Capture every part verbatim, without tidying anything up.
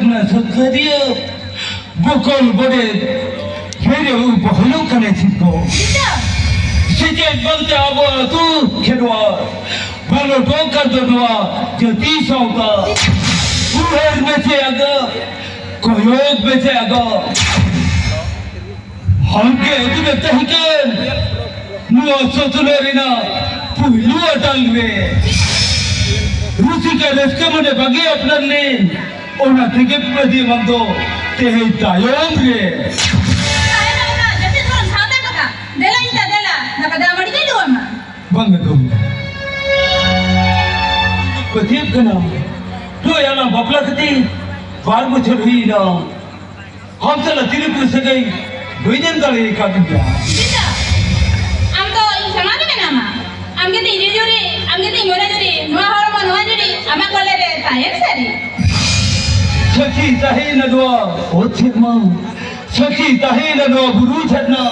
ᱥᱩᱠᱷᱟᱹᱫᱤᱭᱟᱹ ᱵᱚᱠᱚᱞ ᱵᱚᱰᱮ ᱦᱮᱨᱮᱣ ᱵᱚᱦᱚᱞᱚᱜ ᱠᱟᱱᱟ ᱪᱮᱫ ᱠᱚ? ᱪᱮᱫᱟᱜ? ᱥᱮᱪᱮᱫ ᱵᱟᱝᱛᱮ ᱟᱵᱚ ᱟᱹᱛᱩ ᱠᱷᱮᱨᱣᱟᱲ ᱵᱟᱞᱚᱴᱚᱜ ᱠᱟᱱ ᱫᱚ ᱱᱚᱣᱟ ᱡᱟᱹᱛᱤ ᱥᱟᱶᱛᱟ᱾ ᱩᱭᱦᱟᱹᱨ ᱢᱮᱥᱮ ᱟᱜᱟ, ᱠᱚᱭᱚᱜ ᱢᱮᱥᱮ ᱟᱜᱟ᱾ ᱦᱟᱱᱠᱮ ᱟᱹᱛᱩ ᱨᱮ ᱛᱟᱦᱮᱸ ᱠᱟᱱ ᱱᱚᱣᱟ ᱥᱚᱥᱱᱚᱜ ᱨᱮᱱᱟᱜ ᱯᱩᱭᱞᱩ ᱟᱴᱟᱞ ᱨᱮ ᱨᱩᱥᱤᱠᱟ ᱨᱟᱹᱥᱠᱟᱹ ᱢᱚᱱᱮ ᱵᱟᱜᱮ ᱟᱯᱱᱟᱨ ᱞᱮᱱ, ᱚᱱᱟ ᱛᱮᱜᱮ ᱯᱨᱚᱫᱤᱢᱟᱱ ᱫᱚ ᱛᱮᱦᱮᱧ ᱛᱟᱭᱚᱢ ᱨᱮ᱾ ᱟᱭᱢᱟ ᱚᱱᱟ ᱡᱟᱹᱛᱤ ᱫᱷᱚᱨᱚᱢ ᱥᱟᱶᱛᱟ ᱠᱟᱛᱷᱟ᱾ ᱫᱮᱞᱟ ᱤᱧ ᱫᱟ ᱫᱮᱞᱟ, ᱫᱟᱠᱟ ᱫᱟᱜ ᱢᱟᱹᱰᱤ ᱪᱟᱹᱞᱩ ᱟᱢᱟ᱾ ᱵᱟᱝ ᱜᱮ ᱜᱚᱢᱠᱮ᱾ ᱯᱟᱹᱛᱭᱟᱹᱜ ᱠᱟᱱᱟ, ᱱᱚᱜᱼᱚᱭ ᱟᱞᱟᱝ ᱵᱟᱯᱞᱟ ᱠᱟᱛᱮ ᱵᱟᱨ ᱵᱚᱪᱷᱚᱨ ᱦᱩᱭᱱᱟ᱾ ᱟᱢ ᱥᱟᱞᱟᱜ ᱛᱤᱨᱤᱯᱩᱨ ᱥᱟᱹᱜᱟᱹᱭ ᱵᱟᱹᱧ ᱮᱢ ᱫᱟᱲᱮ ᱟᱠᱟᱫ ᱢᱮᱭᱟ᱾ ᱪᱮᱫᱟᱜ? ᱟᱢ ᱫᱚ ᱤᱧ ᱥᱟᱢᱟᱝ ᱨᱮ ᱢᱮᱱᱟᱢᱟ᱾ ᱟᱢ ᱜᱮ ᱛᱤᱧ ᱡᱩᱨᱤ, ᱟᱢ ᱜᱮ ᱛᱤᱧ ᱢᱚᱱᱮ ᱡᱩᱨᱤ, ᱱᱚᱣᱟ ᱦᱚᱲᱢᱚ ᱱᱚᱣᱟ ᱡᱩᱨᱤ, ᱟᱢᱟᱜ ᱠᱚᱞᱮ ᱨᱮ ᱛᱟᱦᱮᱱ ᱥᱟᱹᱨᱤ᱾ ᱥᱟᱹᱠᱷᱤ ᱛᱟᱦᱮᱸᱭᱮᱱᱟ ᱱᱚᱣᱟ ᱚᱛ ᱥᱮᱨᱢᱟ, ᱥᱟᱹᱠᱷᱤ ᱛᱟᱦᱮᱸᱭᱮᱱᱟ ᱱᱚᱣᱟ ᱵᱩᱨᱩ ᱡᱷᱟᱨᱱᱟ,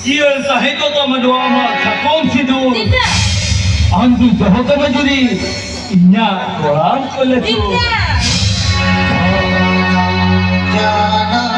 ᱡᱤᱭᱟᱹᱲ ᱛᱟᱦᱮᱸ ᱠᱚᱜ ᱛᱟᱢᱟ ᱱᱚᱣᱟ ᱟᱢᱟᱜ ᱥᱟᱠᱚᱢ ᱥᱤᱸᱫᱩᱨ᱾ ᱪᱮᱫᱟᱜ? ᱟᱢ ᱫᱚ ᱫᱚᱦᱚ ᱠᱟᱢᱟ ᱡᱩᱨᱤ, ᱤᱧᱟᱜ ᱠᱚᱲᱟᱢ ᱠᱚᱞᱮ ᱥᱩᱨ᱾ ᱪᱮᱫᱟᱜ?